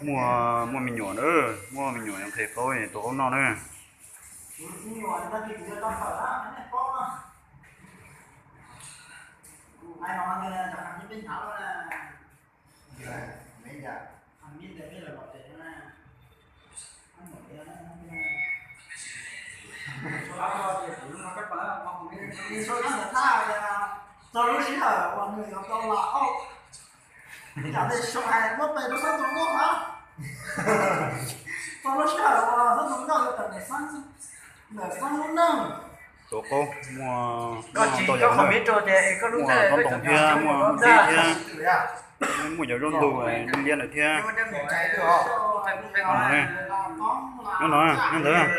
Muaj, muaj me nyuam na, muaj me nyuam nqhis qaub tua qaub noj na. Txog lub sij hawm uas nws yuav tau lam auj, yam li Suav hais muab pes rau Xab Ntxoov Nkauj hab. Txog lub sij hawm uas Xab Ntxoov Nkauj yuav tawm ntawm Xab lub neej. Tua qaub muaj, muaj ntau yam, muaj tob toom thiab, muaj dib thiab, muaj cov zaub ntug liab ntawd thiab. Nyob ntawd, nyob ntawd.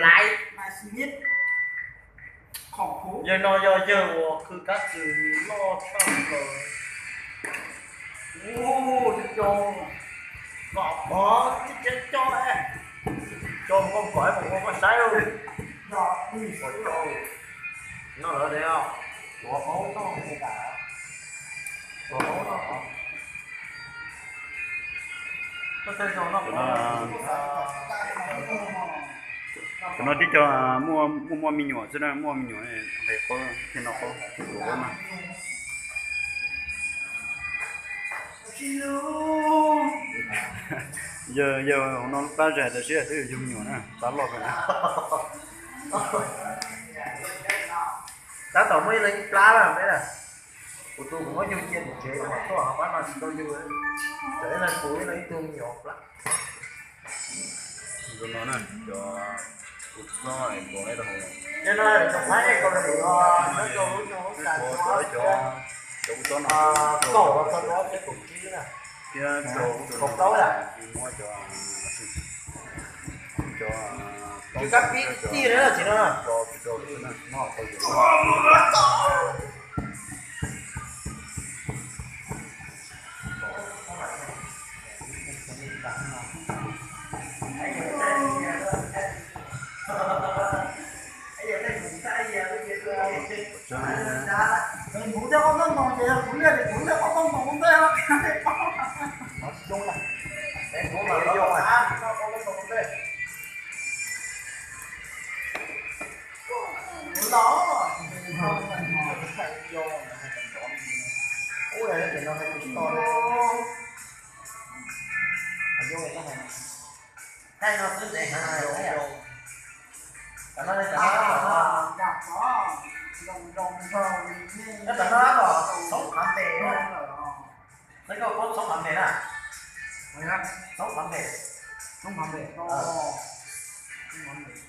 Yawg no yog yawg uas khw kab txwm loj tshaj plaws. Ub, cov, cov, kom pov, cov, cov, cov, kom koj saib lauj. Nyob lawm, tuav qaub noj, tuav qaub noj. Cov no tib co muaj, muaj, muaj me nyuam xwb na, muaj me nyuam nqhis qaub thiaj noj qaub, tuav qaub na. Yawg, yawg hauv no lub plab zais tas siab twb yug me nyuam na, plab loj kawg na. Tab tom muaj ib leeg ib plab na peb na. Kuv tus kuv muab yug cia tim tsev, kuv mam tuaj hauv qab no tsis tau yug. Tam ib leeg kuv ib leeg ib tug me nyuam plab. Zoo no na, cov kua txob nkaus neb rau hauv. Cov kua txob no, kaum txog rau peb kaum tsib na, thiab rau kaum plaub yom. Muab cov, cov, cov kab pib tij na tsis no na. Kuv thiaj qoj toj ntoo ces yog kuv liaj ces kuv thiaj qoj toj ntoo ua ntej. Kuv los, ub, no tsis to. Thaij no xwb ntev heev. Tam no, tam no, tam no los txhob qhav ntes. Saib koj paub txhob qhav ntes na. Txhob qhav ntes. Txhob qhav ntes, txhob qhav ntes thiab txhob qhav ntes.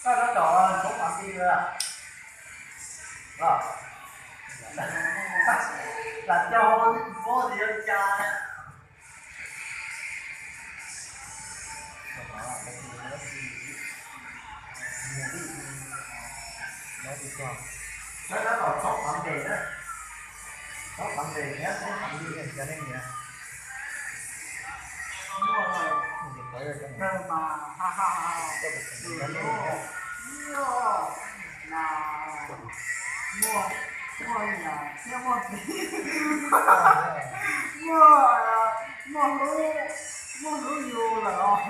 Koj tab tom txhob qhav ntes lawm. Lam coj paub tias yog li cas. Saib tab tom txhob qhav ntes na. Txhob qhav ntes thiab txhob qhav ntes cov neeg niam. Muaj, muaj niam thiab muaj txiv, muaj, muaj hlub, muaj hlub yus lawm os.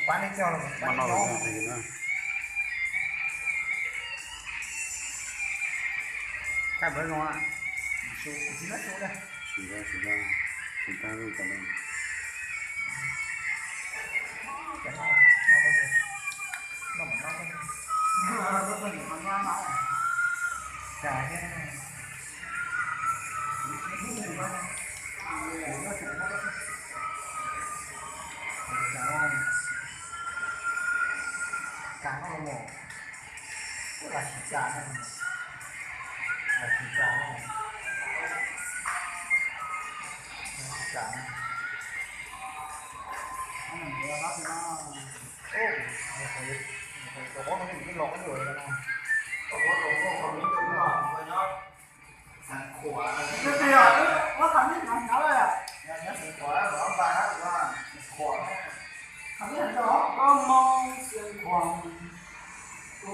Pab nej coj los pab nej coj. Thaij npawb zoo. Tsis muab su na. Tsis, tsis, tsis tau zoo tam no. Tsis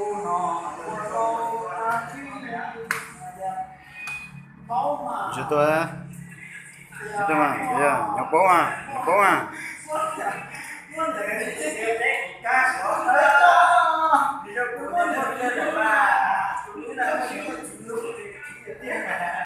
tuaj, tsis tuaj, nyob paub mas, nyob paub mas.